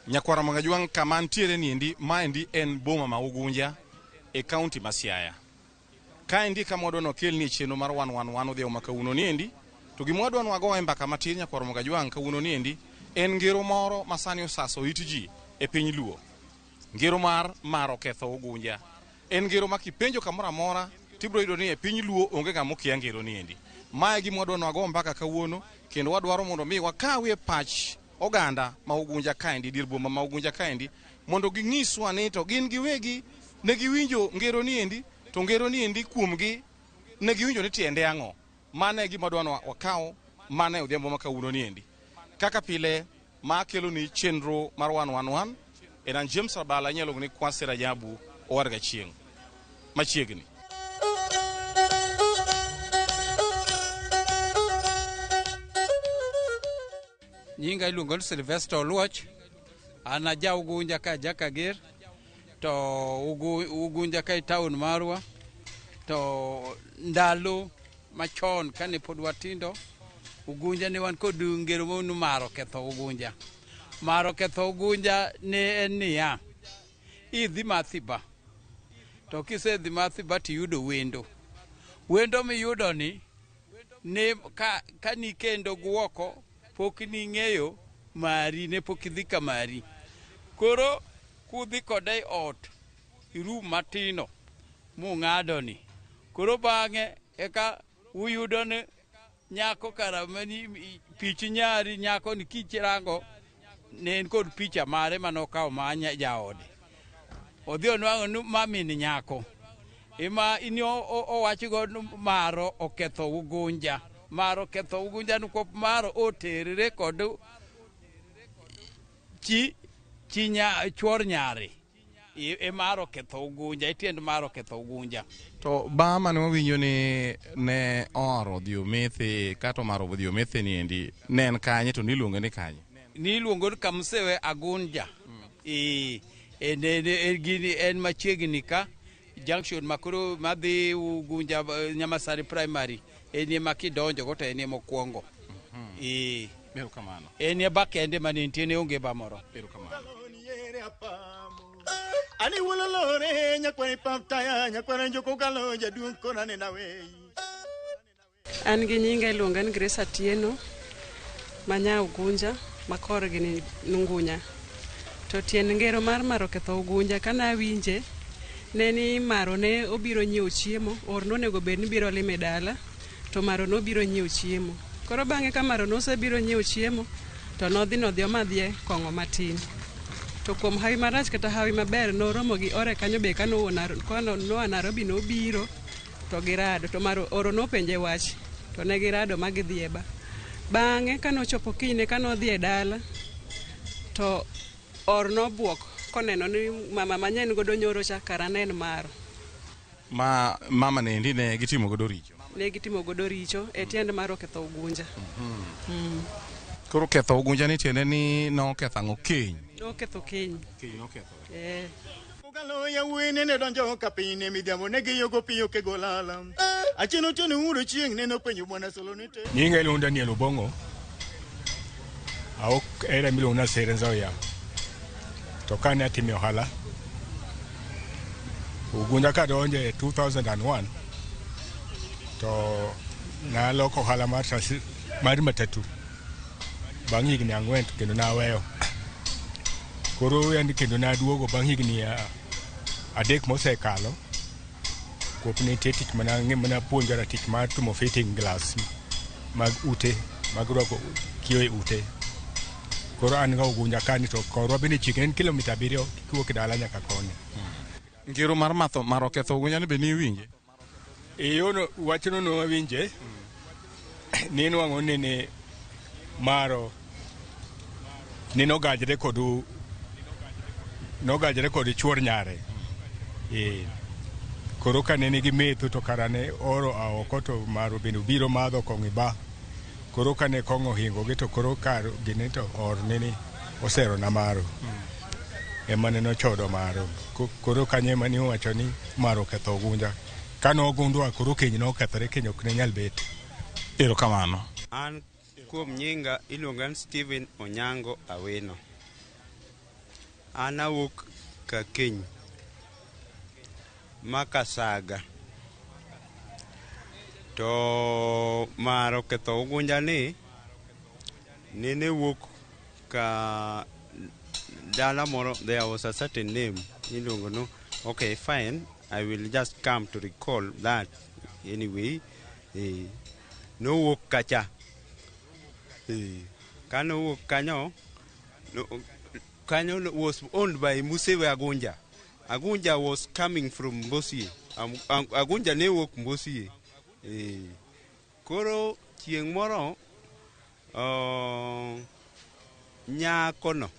Nyakwara Magajwang' kama antiere niendi, maendi en boma ma Ugunja e kaunti ma Siaya. Kaendi kama wadwa nokelni e chenro mar 111 odhiambo ma kawuono niendi, to gima wadwa nwagoe mbaka matin Nyakwara Magajwang' kawuono niendi en ngero moro ma sani osaso it ji e piny Luo. Ngero mar maro ketho Ugunja. En ngero ma kipenjo kamoro amora tibiro yudo ni e piny Luo onge ng'ama okia ngero niendi. Mae gima wadwa nwago mbaka kawuono kendo wadwaro mondo mi wakawie pach oganda ma Ugunja kaendi, dier boma ma Ugunja kaendi, mondo ginyiswa ni to gin giwegi ne giwinjo ngero niendi, to ngero niendi kuomgi ne giwinjo ni tiende ang'o. Mano e gima wadwa ni wakaw mana e odhiambo ma kawuono niendi. Kaka pile ma kelo ni chenro mar 111 en an James Rabala, inyalo luongo ni Kwasi Rajabu owar gachieng' machiegni. Nyinga iluongo ni Sylvester Oluoch. An aja Ugunja ka aja Kager. To Ugunja ka e town marwa. To ndalo machon kane pod watindo, Ugunja ne wan kod ngero moro maro ketho Ugunja. Maro ketho Ugunja ne en niya, idhi Mathiba. To kisedhi Mathiba tiyudo wendo. Wendo miyudo ni ne ka nikendo guoko pok ning'eyo mari, ne pok idhi ka mari. Koro kudhi kode e ot, irum matino mung'ado ni. Koro bang'e eka uyudo ni nyako kara mani pich nyari nyako ni kichirango ne en kod picha mare manokawo ma jaode. Odhi onwang'o ni ma min nyako. Ema ini owachgo ni maro oketho Ugunja. Maro oketho Ugunja nikop maro oterre kod chi chi nya, chuor nyare. E maro oketho Ugunja, e tiend maro oketho Ugunja. To ba mane wawinjo ni ne oro odhi omethi kata omaro odhi omethi niendi ne en kanye to niluonge ni kanye? Niluongo ni Kamsewe Agunja. E, gini en machiegni ka junction makoro madhi Ugunja Nyamasari Primary en ema kidonjo go to en ema okwongo. Erokamano. En e ba kende mane nitie, ne onge ba moro. Erokamano. Ani wololore nyakware pap taya nyakware njoko kalo jaduong' kona nena wei. An gi nyinga iluonga ni Grace Atieno ma nya Ugunja ma korgi ni Nungunya. To tiend ngero mar maro ketho Ugunja kane awinje ne ni maro ne obiro nyiewo chiemo, or nonego bed ni biro lime dala, to maro nobiro nyiewo chiemo. Koro bang'e ka maro nosebiro nyiewo chiemo, to nodhi nodhi omadhie kong'o matin. To kuom hawi marach kata hawi maber noromo gi ore kanyo be kano noa Nairobi nobiro to girado to maro oro nopenje wach to ne girado ma gidhi e ba. Bang'e kanochopo kinyne kanodhi e dala to or nobuok koneno ni mama manye en godo nyoro cha kara ne en maro. Ma mama nendi ne gitimo godo richo. Ne gitimo godo richo e tiend maro ketho Ugunja. Koro ketho Ugunja ni tiende ni noketho ang'o? Keny. Noketho keny. Keny noketho. Kogalo yawuoyi nene donjo ka piny ne midhiambo ne giyogo piyo kego lala. Achien otieno uro chieng' neno penjo bwana Solo ni te. Nyinga iluongo Daniel Obong'o. Awuok area miluongo ni Asere Nzoia. To kane atime ohala, Ugunja kadonje e 2001 to naloko ohala mar mar matatu bang' higni 4 to kendo naweyo. Koro en kendo naduogo bang' higni 3 mosekalo kop nitie tich mana puonjora tich mar timo fitting glass mag ute mag rwako kio e ute. Koro an ga Ugunja kani to korwa bende chiegni en kilomita 7 kiwuok e dala nyaka koni. Ngero mar matho maro ketho Ugunja ni be niwinje? E yono wachno ne wawinje. Ninwang'o nene maro ninogajre kod nogajre kod chuor nyare. Koro ka ne nigi metho to kara ne oro a oko to maro bende obiro madho kong'o e bar. Koro ka ne kong'o ohingogi to koro kar gini to or nini osero na maro. Ema ne nochodo maro. Koro kanyo ema ne owacho ni maro oketho Ugunja. Ka nogundwa koro keny nokethore, keny ok ne nyal bet. Erokamano. An kuom nyinga iluonga ni Stephen Onyango Awino. An awuok Kakeny ma Kasaga. To maro ketho Ugunja ni nene wuok ka dala moro, there was a certain name iluongo no, okay, fine, I will just come to recall that anyway. Nowuok kacha. Kanowuok kanyo no, kanyo was owned by Musewe Agunja. Agunja was coming from Mbosie. Agunja ne wuok Mbosie. Koro chieng' moro nyakono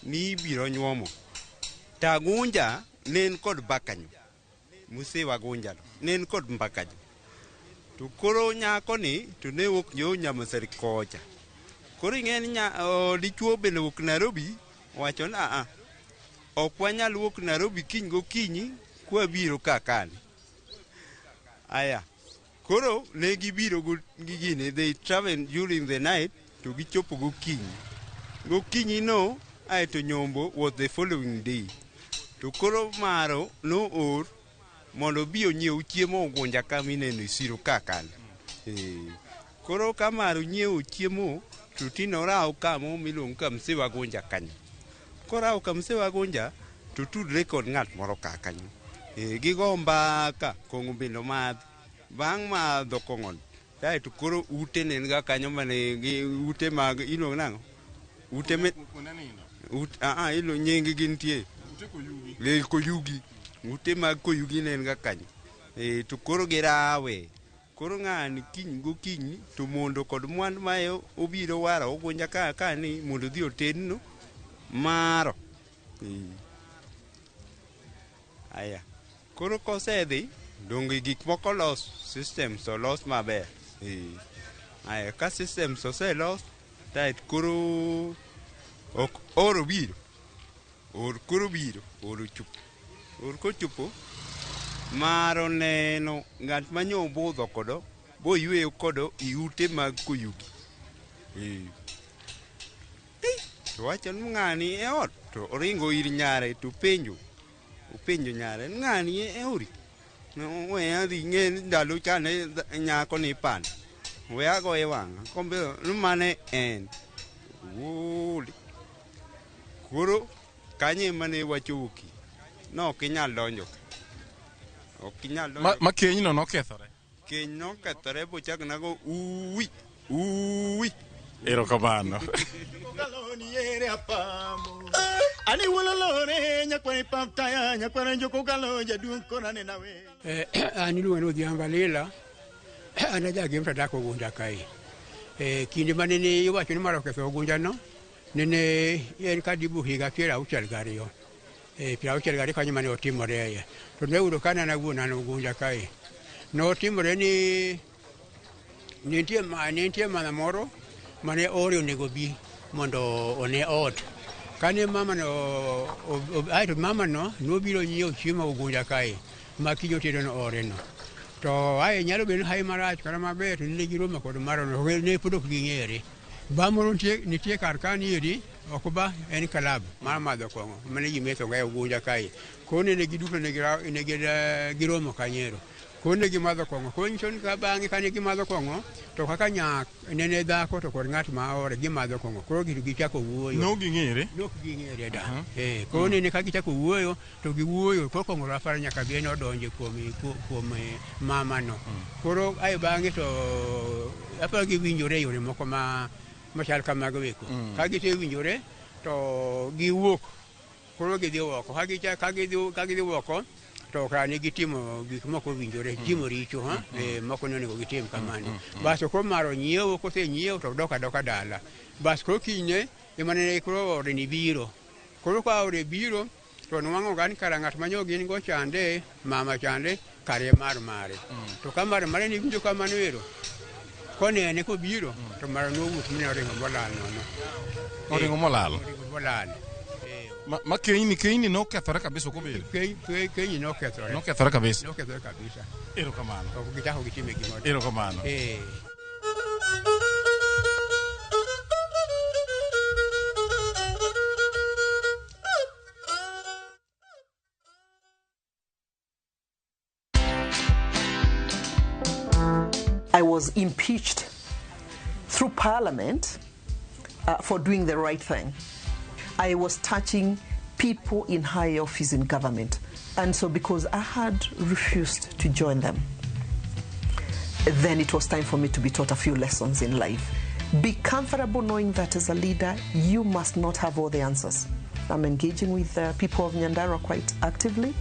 nibiro nyuomo. To Agunja ne en kod bakanyo. Musewe Agunja no ne en kod mbakanyo. To koro nyakoni to ne wuok yo Nyamasari kocha. Koro ing'e ni dichuo bende wuok Nairobi owacho ni aa, ok wanyal wuok Nairobi kiny gokinyi kwabiro ka kani. Aya, koro ne gibiro gi gini, they travel during the night to gichopo gokinyi. Gokinyi no, aeto nyombo was the following day. To koro maro noor mondo obi onyiew chiemo Ugunja ka mineno e siro ka kani. Koro ka maro nyiewo chiemo to tino rawo kamo miluongo ka Msewa Agunja kanyo. Korawo ka Msewa Agunja to tudre kod ng'at moro ka kanyo. Gigo mbaka, kong'o bende omadh. Bang' madho kong'o kaeto koro ute ne ga kanyo mane gi ute mag iluongo nang'o? Ute me ilo nying gi nitie. Ute Koyugi. Ute mag Koyugi ne en ga kanyo. To koro girawe. Koro ng'ani kiny gokinyi to mondo kod mwandu ma obiro waro Ugunja ka ni mondo odhi otenno maro. Aya. Koro kosedhi, donge gik moko los, systems olos maber. Aya, ka systems oselos, to koro ok oro biro. Or koro biro, or ochopo. Or kochopo, maro neno ng'at manyo obudho kodo, boyweyo kodo i ute mag Koyugi. To wacho ni ng'ani e ot, to oringo ir nyare to penjo. Openjo nyare, ng'ani e ori? We adhi ng'e ndalo chane nyako ni pando. We agoye wang'a. Kombe ni mane en. Wuoli. Koro kanyo ema ne wachowuokie. No ok inyal donjo ka. Ok inyal donjo. Ma kenyno nokethore. Keny nokethore bochak nago uwi. Uwi. Erokamano. Ani wololore nyakware pap taya nyakware njoko galo jaduong' kona ne nawe. An iluonga ni Odhiambo Alila, an ajagem to adak Ugunja kae. Kinde mane iwacho ni mar oketho Ugunja no, nene en karibu higa 62. 62 kanyo mane otimore iye. To ne oyudo ka an awuon an Ugunja kae. Notimore ni nitie mama moro mane ore onego bi mondo one ot. Kane mama no, aeto mama no nobiro nyiewo chiemo Ugunja kae ma kiny otedo no ore no. To ae nyalo bedo ni hawi marach kata maber to ne giromo kod maro no, ne pod ok ging'ere. Ba moro nitie kar kanyo eri, ok ba en club mar madho kong'o mane ji metho ga e Ugunja kae. Koro nene giduto ne giromo kanyero. Koro ne gimadho kong'o. Koro nyiso ni ka bang'e kane gimadho kong'o, to kaka nyak nene dhako to kod ng'at ma ore gimadho kong'o. Koro gichako wuoyo. No ging'ere? Nok ging'ere da. Koro nene ka gichako wuoyo, to giwuoyo, koro kong'o rapar nyaka bed ni odonjo kuom mama no. Koro ae bang'e to aparo giwinjore e yore moko ma machal kamago eko. Ka gisewinjore to giwuok. Koro gidhi oko. Ka gidhi oko, To kara ne gitimo gik moko owinjore, timo richo, ha? Moko ne onego gitim kamano. Bas to koro maro nyiewo, kosenyiewo to dok adoka dala. Bas koro kinyne ema ne koro ode ni biro. Koro ka ode biro to nwang'o ga ni kara ng'at ma nyo gin go chande, mama chande, kare mar mare. To ka mar mare ni winjo kamano ero, konene kobiro to maro nowuok mine oringo molal nono. Oringo molal. Oringo molal. Ma kenyni nokethore kabisa ok obedo. Kenyni nokethore. Nokethore kabisa. Nokethore kabisa. Erokamano. Ok gichako gitime gimoro. Erokamano. I was impeached through Parliament for doing the right thing. I was touching people in high office in government. And so because I had refused to join them, then it was time for me to be taught a few lessons in life. Be comfortable knowing that as a leader, you must not have all the answers. I'm engaging with the people of Nyandarua quite actively,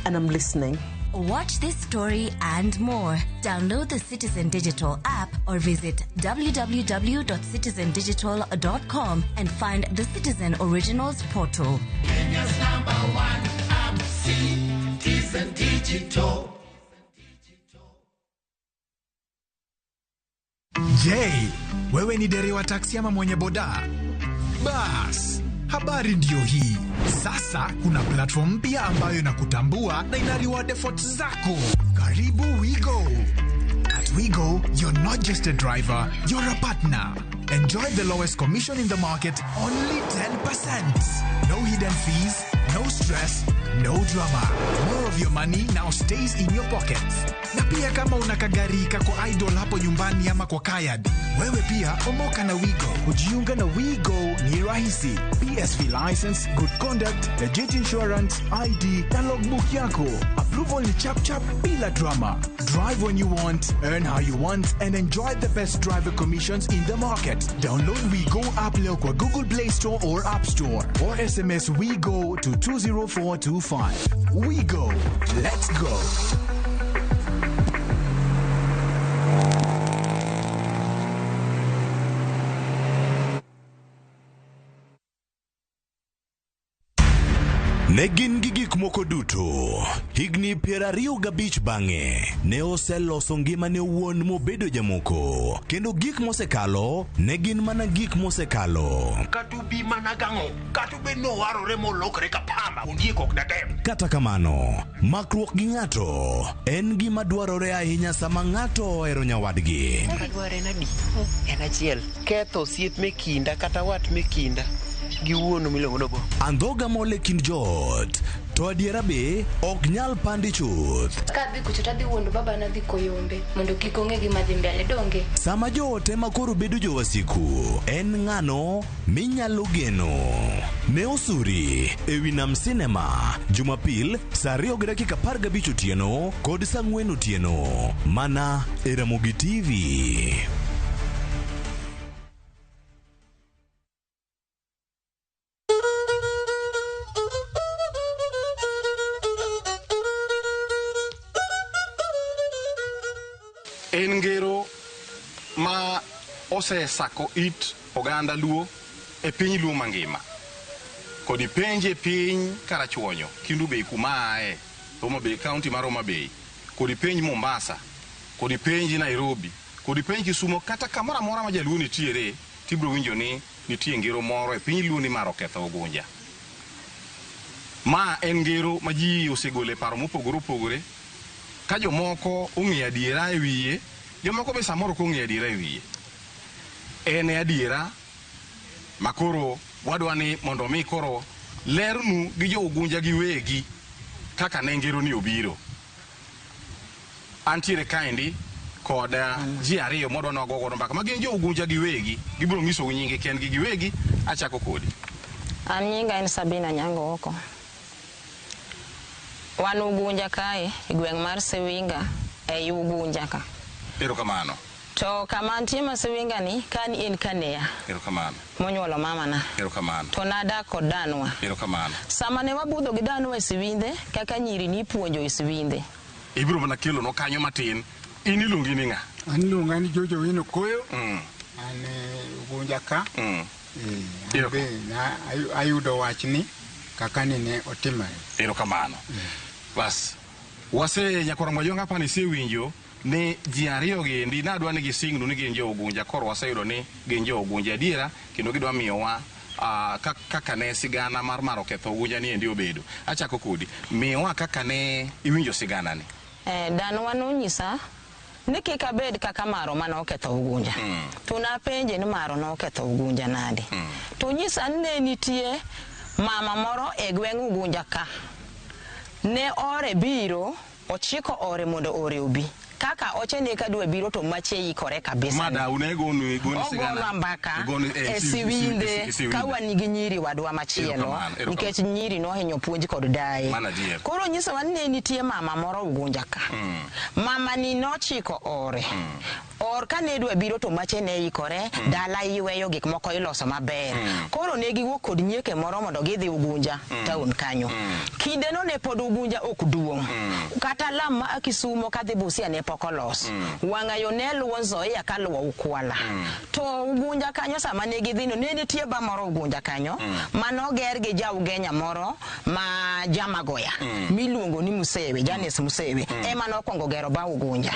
and I'm listening. Watch this story and more. Download the Citizen Digital app or visit www.citizendigital.com and find the Citizen Originals portal. Kenya's number one app, Citizen Digital. Je, wewe ni dereva taksi ama mwenye boda? Bas, habari ndiyo hii. Sasa kuna platform mpya ambayo inakutambua na ina reward efforts zako. Karibu WeGo. At WeGo, you're not just a driver, you're a partner. Enjoy the lowest commission in the market, only 10%. No hidden fees, no stress, no drama. More of your money now stays in your pockets. Na pia kama una kagari kako idle hapo nyumbani ama kwa kayad, wewe pia omoka na WeGo. Kujiunga na WeGo ni rahisi. PSV license, good conduct, legit insurance, ID na logbook yako. Approval ni chap chap bila drama. Drive when you want, earn how you want and enjoy the best driver commissions in the market. Download WeGo app leo kwa Google Play Store or App Store or SMS WeGo to 20425. WeGo. Let's go. Ne gin gi gik moko duto. Higni 25 bang'e, ne oseloso ngimane owuon mobedo jamoko. Kendo gik mosekalo ne gin mana gik mosekalo. Kata obi mana gang'o, kata obed ni owarore molokre ka pamba, ondiek ok datem. Kata kamano, makruok gi ng'ato en gima dwarore ahinya sama ng'ato ohero nyawadgi. Adwaro en adi? En achiel. Ketho osiep me kinda kata wat me kinda gi wuonu miluongo ni Obongo. Andhoga mol e kind joot, to adiera be ok nyal pandi chuth. Kadhi kucho tadhi wuondo baba nadhi koyombe mondo kik ong'e gima dhi mbele donge. Sama joot ema koro bedo jowasiku, en ng'ano minyalo geno? Ne osuri ewi Nam Cinema Jumapil saa 2:15 otieno kod saa 4 otieno mana e Ramogi TV. En ngero ma osesako it oganda Luo e piny Luo mangima. Kod penje piny Karachuonyo, Kendu Bay kuma ae, Homa Bay, county mar Homa Bay, kod penj Mombasa, kod penj Nairobi, kod penj Kisumo, kata kamoro amora ma jaluo nitiere, tibiro winjo ni nitie ngero moro e piny Luo ni mar oketho Ugunja. Ma en ngero ma ji osegolo e paro mopogore opogore, ka jomoko ong'eyo adiera e wiye, jomoko be samoro ok ong'eyo adiera e wiye. En e adiera ma koro wadwa ni mondo mi koro lernu gi jo Ugunja giwegi kaka ne ngero ni obiro. Antiere kaendi kod ji ariyo mwadwa ni wago godo mbaka ma gin jo Ugunja giwegi, gibiro nyisou nyingi kendgi giwegi. Achako kodi. An nyinga en Sabina Nyango Oko. Wan Ugunja kae, e gweng' mar Siwinga, ei Ugunja ka. Erokamano. To kama antie ma Siwinga ni, kan en kaneya Erokamano. monyuolo mamana. Erokamano. To nadak kod danwa. Erokamano. Sama ne wabudho gi danwa e Siwindhe, kaka nyiri nipuonjo e Siwindhe. Ibiro mana kelonwa kanyo matin. In iluongi ni ng'a? An iluonga ni Jojo Wino Koyo. An Ugunja ka. An be na ayudo wachni kaka nene otimore. Erokamano. Bas. Wase nyakwar Mwajwang' apani isewinjo ni ji ariyo gi endi nadwa ni gisingnu ni gin jo Ugunja koro waseyudo ni gin jo Ugunja adiera kendo gidwa miyowa kaka ne sigana mar maro ketho Ugunja ni endi obedo. Achako kodi. Miwa kaka ne iwinjo sigana ni. Danwa nonyisa ni kik abed kaka maro mane oketho Ugunja. To napenje ni maro noketho Ugunja nade. To nyisa ni ne nitie mama moro e gweng' Ugunja ka. Ne ore biro, ochiko ore mondo ore obi. Kaka oche ne kadwa biro to mache ikore kabisa. Mada une gonu gonu sigana. Ogonwa mbaka Gonu, e Siwindhe ka wan gi nyiri wadwa machielo Erokamano, erokamano. nikech nyiri nohinyo puonj kod daye. Mano adier. Koro nyisowa ni ne nitie mama moro Ugunja ka. Mama ni nochiko ore. Or kane dwa biro to mache ne ikore, dala iweyo gik moko iloso maber. Koro ne giwuok kod nyieke moro mondo gidhi Ugunja town kanyo. Kindeno ne pod Ugunja ok duong'. Kata lam ma Kisumo kadhi Busia ne pok olos. Wang'ayo ne luwo Nzoia kaluwo Ukwala. To Ugunja kanyo sama ne gidhino ne nitie ba moro Ugunja kanyo manoger gi ja Ugenya moro ma Jamagoya miluongo ni Musewe, Janes Musewe ema nokwongo gero ba Ugunja.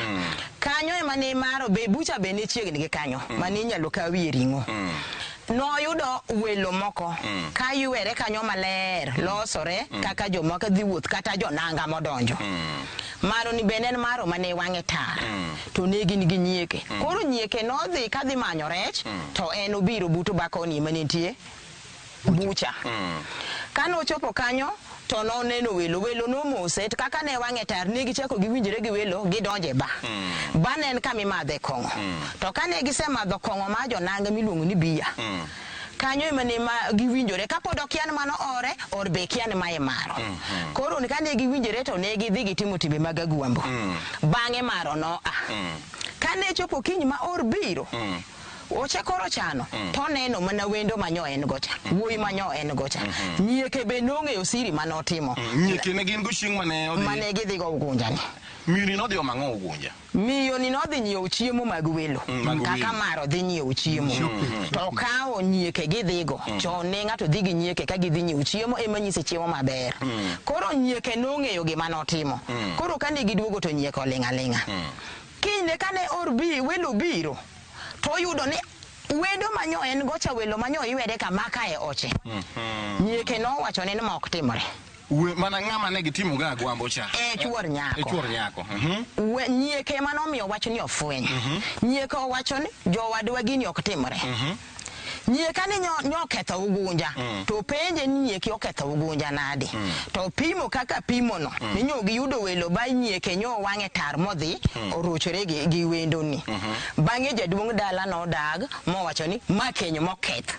Kanyo ema ne maro be bucha be ne chiegni gi kanyo mane inyalo kawie ring'o. Noyudo welo moko ka ywere kanyo maler losore kaka jomoko dhi wuoth kata jonanga modonjo. Maro ni bende en maro mane wang'e tar to ne gin gi nyieke. Koro nyieke nodhi kadhi manyo rech to en obiro buto bakoni mane nitie bucha. Kane ochopo kanyo to noneno welo, welo nomose to kaka ne wang'e tar ne gichako giwinjore gi welo gidonje ba. Ba ne en kama imadhe kong'o. To kane gisemadho kong'o mar jonanga miluongo ni bia, kanyo ema ne ma giwinjore kapod okia ni mano ore, or be kia ni mae maro. Koro kane giwinjore to ne gidhi gitimo timbe mag agwambo. Bang'e maro noa. Kane chopo kiny ma or biro, oche koro chano to neno mana wendo manyo en gocha, wuoyi manyo en gocha. Nyieke be nong'eyo siri manotimo. Nyieke ne gin go chieng' mane odhi. Mane gidhi go Ugunja ni. Miyo ni nodhi omo ang'o Ugunja? Miyo ni nodhi nyiewo chiemo mag welo. Mag Kaka welo. maro dhi nyiewo chiemo. To kawo nyieke gidhigo. Chon ne ng'ato dhi gi nyieke ka gidhi nyiewo chiemo ema nyise chiemo maber. Koro nyieke nong'eyo gima notimo. Koro kane giduogo to nyieke oling' aling'a. Kinyne kane or bi welo biro to oyudo ni wendo manyo en gocha welo manyo iwede kama kae oche. Nyieke nowachone ni ma ok timore. We, mana ng'ama ne gitimo ga agwambo cha. E chuor nyako. E chuor nyako. We, nyieke ema nomiyo wach ni ofweny. Nyieke owacho ni jowadwa gini ok timore. Nyieka ni nyo oketho Ugunja. To penje ni nyieki oketho Ugunja nade. To pimo kaka pimo no. Ni nyo giyudo welo ba nyieke nyo wang'e tar modhi orochore gi wendo ni. Bang'e jaduong' dala nodag mowacho ni ma keny moketh.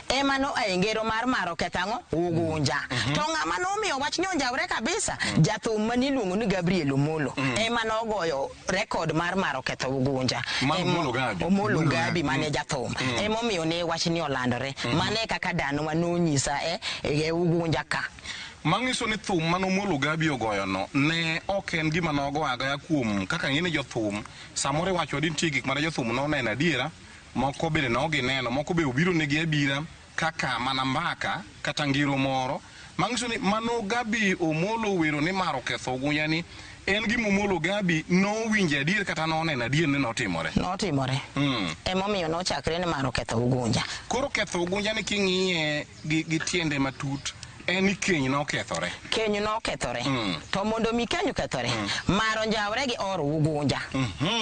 Ema no e ngero mar maro ketho ang'o? Ugunja. To ng'ama nomiyo wach ni onjawre kabisa, jathum mane iluongo ni Gabriel Omolo ema nogoyo rekod mar maro ketho Ugunja. Mar Omolo Gabi. Omolo Gabi mane jathum. Emomiyo ne wach ni olandore. Mane kaka danwa nonyisa e Ugunja ka. Manyiso ni thum mane Omolo Gabi ogoyo no ne ok en gima nogo agoya kuom kaka ng'eni jothum samoro iwacho ni nitie gik mane jothum noneno adiera, moko bende ne ok gineno, moko be obiro negi abira kaka mana mbaka kata ngiro moro. Manyiso ni mano Gabi Omolo wero ni maro ketho Ugunja ni en gima Omolo Gabi nowinjo adier kata noneno adier ni notimore. Notimore. Emomiyo nochakre ni maro ketho Ugunja. Koro ketho Ugunja ni king'iye gi tiende matut en ni keny nokethore. Keny nokethore. To mondo mi keny okethore, maro njawre gi or Ugunja.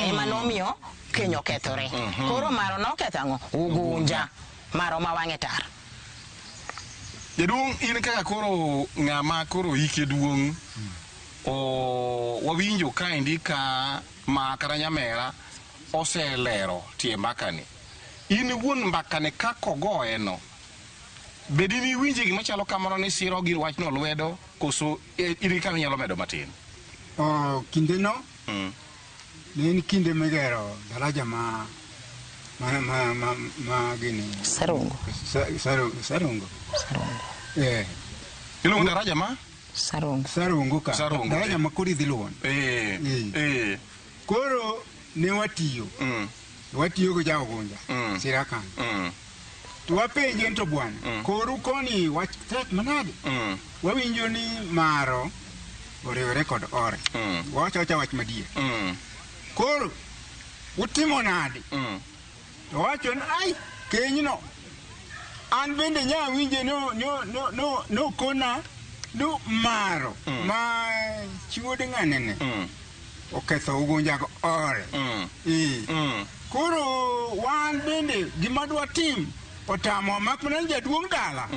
Ema nomiyo keny okethore. Koro maro noketho ang'o? Ugunja. Maro ma wang'e tar. Jaduong', in kaka koro ng'ama koro hike duong', wawinjo kaendi ka ma kata nyamera oselero tie mbakani. In wuon mbakani kaka ogoye no, be dine iwinje gima chalo kamano ni siro gi wachno lwedo koso in gi kama inyalo medo matin? Kindeno, Ne en kinde migero daraja ma gini Sarongo. Sarongo. Eh. Iluongo daraja ma? Sarongo. Sarongo ka. Sarongo. Daraja ma koro idhi luwono. Eh. Koro ne watiyo. Watiyo gi ja Ugunja. Sira kanyo. To wapenje to bwana. Koru koni wach tek manade. Wawinjo ni maro oriwore kod ore. Wawacho awacha wach madier. Koro utimo nade? To wacho ni ai kenyno an bende nya winje no kona no maro ma chiwod ng'anene oketho Ugunja go ore. Koro wan bende gima dwa tim otamo mak mana ni jaduong' dala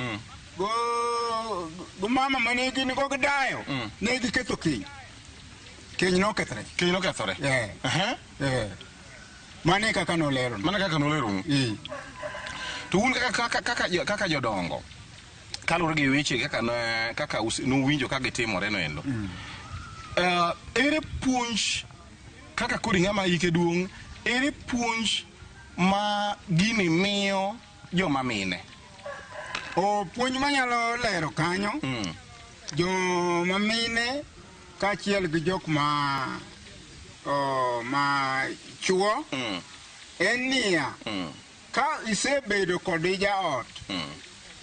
go mama mane gin go gidayo ne giketho keny. Keny nokethore. Keny nokethore. Mane kaka nolero. Mane kaka nolero. To un kaka jodongo kaluwore gi weche kaka nuwinjo ka gitimore no endo. Ere puonj kaka koro ng'ama hike duong', ere puonj ma gini miyo joma mine? O puonj manyalo lero kanyo, joma mine kaachiel gi jok ma chuo, en niya, ka isebedo kod jaot,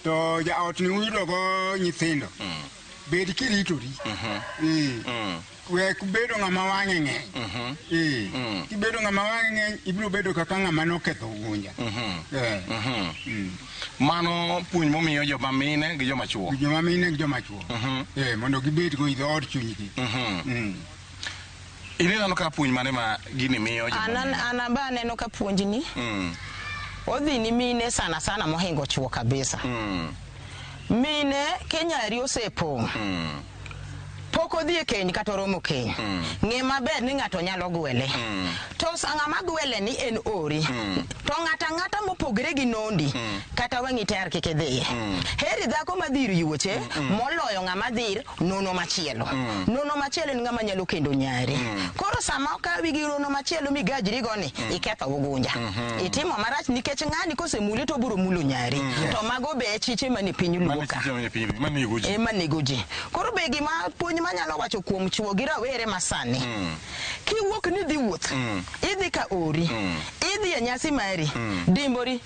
to jaot ni uyudogo nyithindo, bed kiritori. Wek bedo ng'ama wang'e ng'eny. Kibedo ng'ama wang'e ng'eny, ibiro bedo kaka ng'ama noketho Ugunja. Mano puonj momiyo joma mine gi joma chuo. Joma mine gi joma chuo. Mondo gibed go i dhood chunygi. Ineno ka puonj mane ma gini miyo joma mine? An aba aneno ka puonjni odhi ni mine sana sana mohingo chuo kabisa. Mine kenyari osepong'. Pok odhi e keny kata oromo keny. Ng'e maber ni ng'ato nyalo gwele. To ng'ama gwele ni en ori. To ng'ata ang'ata mopogre gi nondi kata wang'i ter kik idhiye. Heri dhako madhi ir yuoche moloyo ng'ama dhi ir nono machielo. Nono machielo en ng'ama nyalo kendo nyari. Koro sama okawi gi nono machielo migajri go ni iketho Ugunja. Itimo marach nikech ng'ani kosemuli to obiro mulo nyari. To mago be e chiche mane piny Luo ka. Ema nego ji. Koro be gima puonj manyalo wacho kuom chuo gi rawere masani. Kiwuok ni dhi wuoth, idhi ka ori, idhi e nyasi mari, dimbori.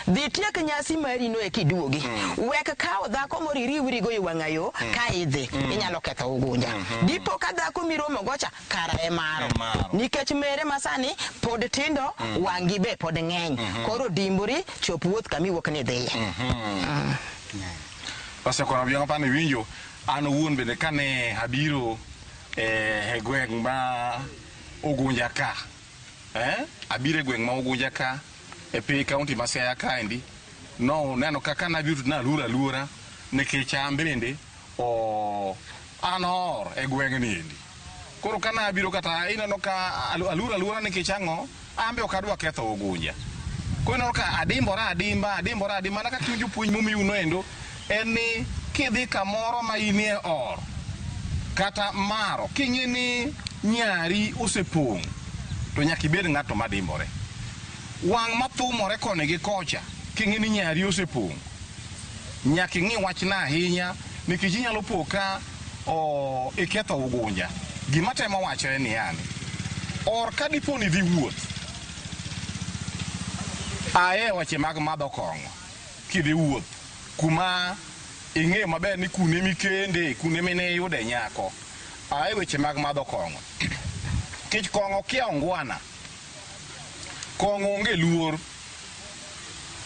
Dhi tiek nyasi mari no eki duogi. Wek kawo dhako moro iriwrigo e wang'ayo ka idhi, inyalo ketho Ugunja. Dipo ka dhako miromo gocha kara e maro. Nikech mere masani pod tindo, wang'gi be pod ng'eny. Koro dimbori, chop wuoth kamiwuok ni idhiye. Osekono biang' pani winjo an owuon bende kane abiro e gweng' ma Ugunja ka. Abiro e gweng' ma Ugunja ka e piny kaunti ma Siaya kaendi. No neno kaka nabiro to naluoro aluora nikech an bende an or e gweng' ni endi. Koro ka nabiro kata ineno ka aluoro aluora nikech ang'o an be ok adwa ketho Ugunja. Koro ineno ka adimbora adimba mana kaka iwinjo puonj momiu no endo en ni kidhi kamoro ma inie or kata maro king'e ni nyari osepong' to nyaka ibed ng'ato madimbore. Wang' mathumore koni gi kocha king'e ni nyari osepong' nyaka ing'i wachna ahinya nikech inyalo po ka iketho Ugunja. Gima temo wacho en niya ni or ka dipo ni dhi wuoth aye weche mag madho kong'o kidhi wuoth kuma ing'eyo maber ni kune mikende kune mine iyude nyako aye weche mag madho kong'o. Kech kong'o kia ongwana, kong'o onge luor.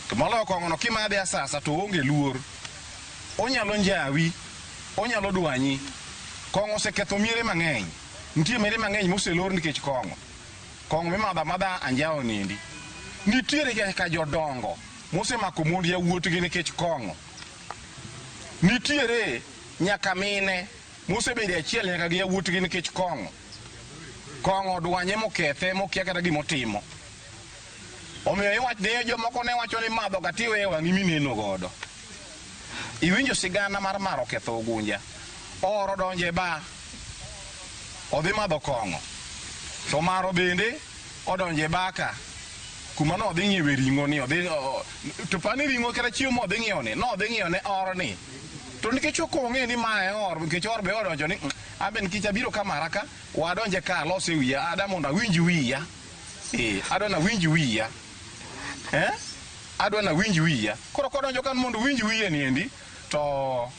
To moloyo kong'o no kimadhe asasa to onge luor. Onyalo njawi, onyalo dwanyi. Kong'o oseketho miere mang'eny. Nitie miere mang'eny moselor nikech kong'o. Kong'o mimadho amadha anjawo nindi. Nitiere kaka jodongo mosemako mond yawuotgi nikech kong'o. Nitiere nyaka mine mosebedo achiel nyaka gi yawuotgi nikech kong'o. Kong'o dwanye mokethe mokia kata gimotimo. Omiyo iwach ne jomoko ne wacho ni madho ga tiweyo wang'i mineno godo. Iwinjo sigana mar maro ketho Ugunja. Oro donje ba odhi madho kong'o. To maro bende odonje baka kuma nodhi ng'iewe ring'o ni odhi to pani ring'o kata chiemo modhi ng'iewo ni nodhi ng'iewo ne or ni. To nikech ok ong'e ni ma e or, nikech or be odonjo ni abe nikech abiro ka mara ka, wadonje ka alose wiya, ada mondo awinj wiya. Adwa nawinj wiya. Adwa nawinj wiya. Koro kodonjo kan mondo owinj wiye ni endi, to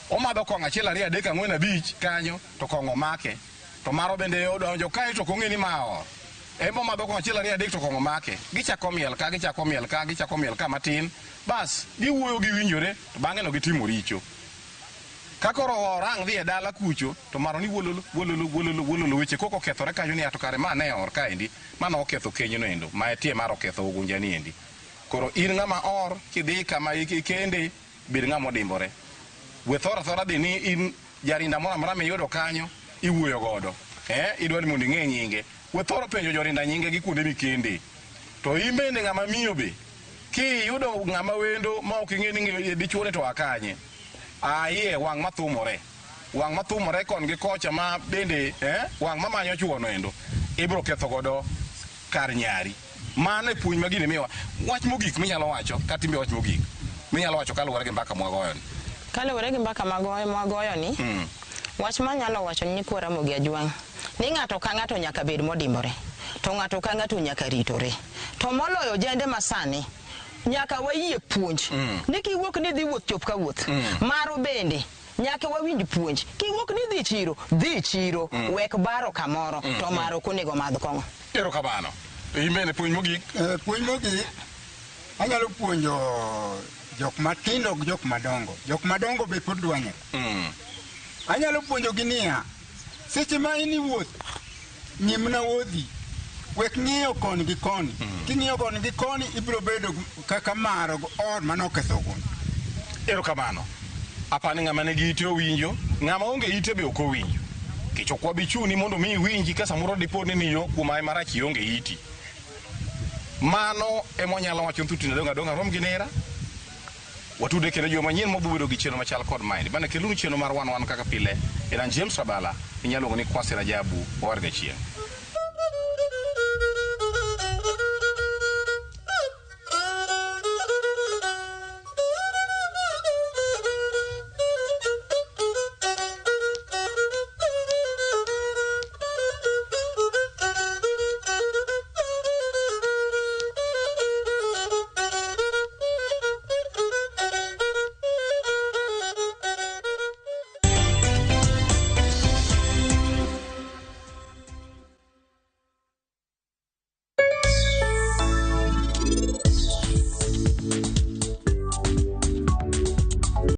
omadho kong'o 1 2 3 4 5 kanyo, to kong'o omake. To maro bende odonjo kae to ok ong'e ni ma or. En bo omadho kong'o 1 2 3 to kong'o omake. Gichako miel ka, gichako miel ka, gichako miel ka matin. Bas, giwuoyo giwinjore, to bang'e no gitimo richo. Ka koro orang dhi e dala kucho, to maro ni wololo, wololo, wololo, wololo, weche koko okethore kanyo ni ato kare ma ne or kaendi, ma ne oketho kenyno endo, ma e tie mar oketho Ugunja ni endi. Koro in ng'ama or, kidhi kama ikende, bed ng'ama odimbore. We thora thora dhi ni in jarinda moro amora miyudo kanyo, iwuoyo godo. Idwa ni mondo ing'e nyinge. We thoro penjo jorinda nyinge gi kuonde mikende. To in bende ng'ama miyo be, kiyudo ng'ama wendo ma ok ing'e ni dichuo ni to akanye. Aye, wang' mathumore. Wang' mathumore kon gi kocha ma bende, wang' mamanyo chuono endo, ibiro ketho godo kar nyari. Mano e puonj ma gini miyowa. Wach mogik minyalo wacho, kata imbe wach mogik minyalo wacho kaluwore gi mbaka mwagoyo ni. Kaluwore gi mbaka mwagoyo ni, wach manyalo wacho ni nyikwa Ramogi Ajwang', ni ng'ato ka ng'ato nyaka bed modimbore, to ng'ato ka ng'ato nyaka ritore. To moloyo jende masani, nyaka wayie puonj. Ni kiwuok ni dhi wuoth chop ka wuoth. Maro bende, nyaka wawinj puonj. Kiwuok ni dhi chiro, dhi chiro, wek baro kamoro, to maro ok onego madh kong'o. Erokamano. In bende puonj mogik? Puonj mogik, anyalo puonjo jok matindo gi jok madongo. Jok madongo be pod dwa nyaka. Anyalo puonjogi niya, seche ma in iwuoth, ng'imna wuodhi. Wek ng'iyo koni gi koni. King'iyo koni gi koni, ibiro bedo kaka maro gi or mane oketho Ugunja. Erokamano. Apani ng'ama nigi ite owinjo, ng'ama onge ite be ok owinjo. Nikech ok wabi chuni mondo mi iwinji ka samoro dipo ni niyo kuom ae marach ionge iti. Mano ema wanyalo wacho Nthuti Adong' Adong' rom gi nera. Watude kendo juma manyien mabiro bedo gi chenro machal kod maendi. Bana keluru chenro mar wan wan kaka pile. En an James Rabala, inyalo luongo ni Kwasi Rajabu, owar gachieng'.